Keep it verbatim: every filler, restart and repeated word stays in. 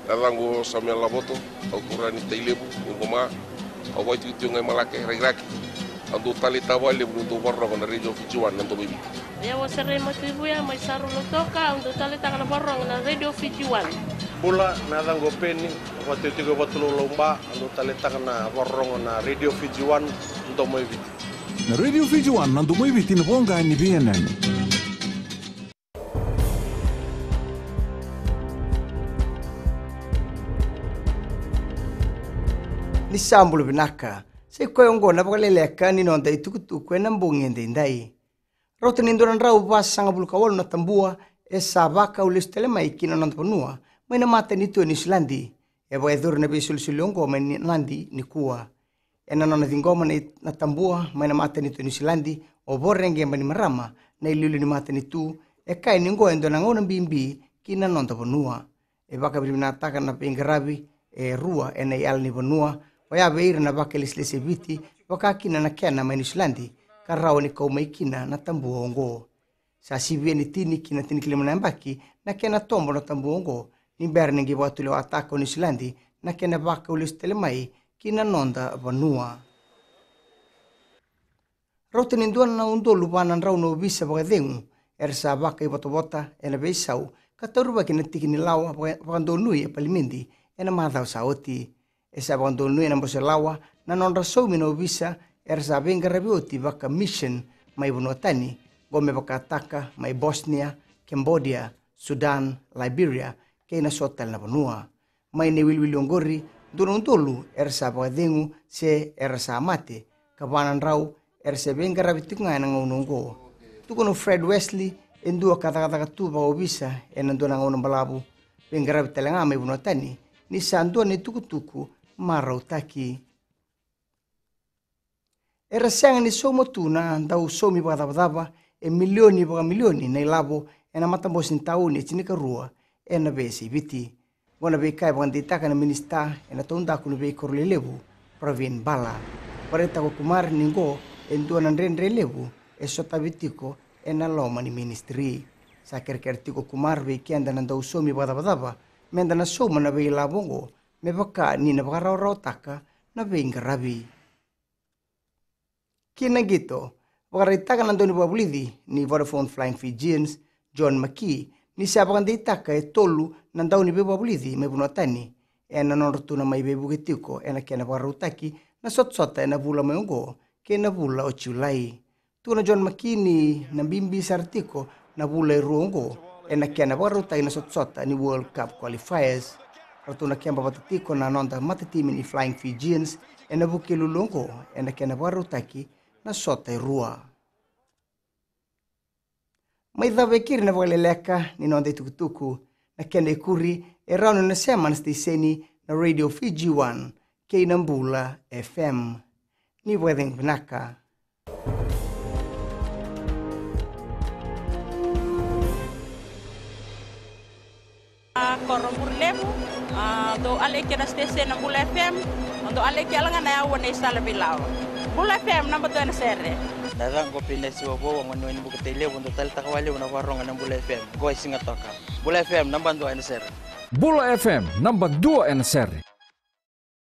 Na yacaqu o Samuel Lavoto, au turaga ni Tailevu, ni Qoma. Au vakaitikotiko ga i Malake, Rakiraki. Au dau taleitaka vakalevu niu dau vakarorogo na Radio Fiji One, na Domo i Viti. Ia, au o Serei Matuivuya mai Saru, Lautoka, au dau taleitaka na vakarorogo na Radio Fiji One. Bula, na yacaqu o Peni, au vakaitikotiko e Vatulaulau, Ba, au dau taleitaka na vakarorogo na Radio Fiji One, na Domo i Viti. Na Radio Fiji One, na Domo i Viti, na voqa ni veiyanuyanu. Ni sa bula vinaka. Sa i koya oqo na vakaleleka ni noda itukutuku ena bogi edaidai. Rauta ni dua na drau vasagavulu ka walu na tabua e sa vakau lesu tale mai ki na noda vanua mai na matanitu e Niusiladi. E vakayacori na veisolisoli oqo mai Nadi nikua. Ena nona ciqoma na, na tabua mai na matanitu e Niusiladi, o Voreqe Bainimarama, na iliuliu ni matanitu, e kaya ni oqo e dua na gauna bibi ki na noda vanua. E vakavinavinakataka na veiqaravi e rua ena iyala ni vanua, oya vei ira na vakailesilesi e Viti, vaka kina na kena mai Niusiladi, ka rawa ni kau mai kina na tabua oqo. Sa sivia ni tini ki na tinikalima na yabaki na kena tobo na tabua oqo, ni bera ni qai vakatulewataka o Niusiladi na kena vakau lesu tale mai ki na noda vanua. Rauta ni dua na udolu va na drau na ovisa vakacegu era sa vakaivotavota ena veisau ka taurivaki na tiki ni lawa vaka-, vakadonui e palimedi ena macawa sa oti. E sa vakadonui ena bose lawa na nodra saumi na ovisa era sa veiqaravi oti vaka mission mai vanua tani, qo me vakataka mai Bosnia, Cambodia, Sudan, Liberia, kei na so tale na vanua. Mai na iwiliwili oqori, dua na udolu era sa vakacegu se era sa mate, ka va na drau era se veiqaravi tiko ga ena gauna oqo. Tukuna o Fred Wesley, e dua ka cakacaka tu vakaovisa ena dua na gauna balavu, veiqaravi tale ga mai vanua tani, ni sa dua na itukutuku marautaki. Era sega ni sauma tu na dau saumi vakacavacava e milioni vakamilioni na ilavo ena matabose ni tauni e tinikarua ena veiyasai Viti. Qo na veika e vakadeitaka na minisita ena taudaku ni veikoro lelevu, Pravin Bala. Vakaraitaka o Kumar ni qo e dua na dredre levu e sotavi tiko ena loma ni ministry. Sa kerekere tiko o Kumar vei keda na dau saumi vakacavacava meda na sauma na veilavo oqo me vaka ni na vakarawarawataka na veiqaravi. Ki na qito, vakaraitaka na daunivakavulici ni Vodafone Flying Fijians, John McKee, ni sa vakadeitaka e tolu na dauniveivakavulici mai vanua tani ena nodra tu na mai veivuke tiko ena kena vakarautaki na sotasota ena vula mai oqo kei na vula o Julai. Tukuna o John McKee ni na bibi sara tiko na vula e rua oqo ena kena vakarautaki na sotasota ni World Cup qualifiers. Ratou na keba vata tiko na noda matatimi ni Flying Fijians ena Vukelulu oqo ena kena vakarautaki na sota e rua. Mai cava e keri na vakaleleka ni noda itukutuku, na kena ikuri e rawa ni na sema na siteseni na Radio Fiji One kei na Bula F M. Ni vakacegu vinaka. A, Koro Bure Levu, a, dou aleki na station na Bula F M, dou aleki ala ga na yaua nei sala veilawa. Bula F M, naba dua ena sere. Na yacaqu o Pinesi Wavou, a gone ni Bukete Levu, dou taleitaka vakalevu na vakarogo na Bula F M, qo e Sigatoka. Bula F M, naba dua ena sere. Bula F M, naba dua ena sere.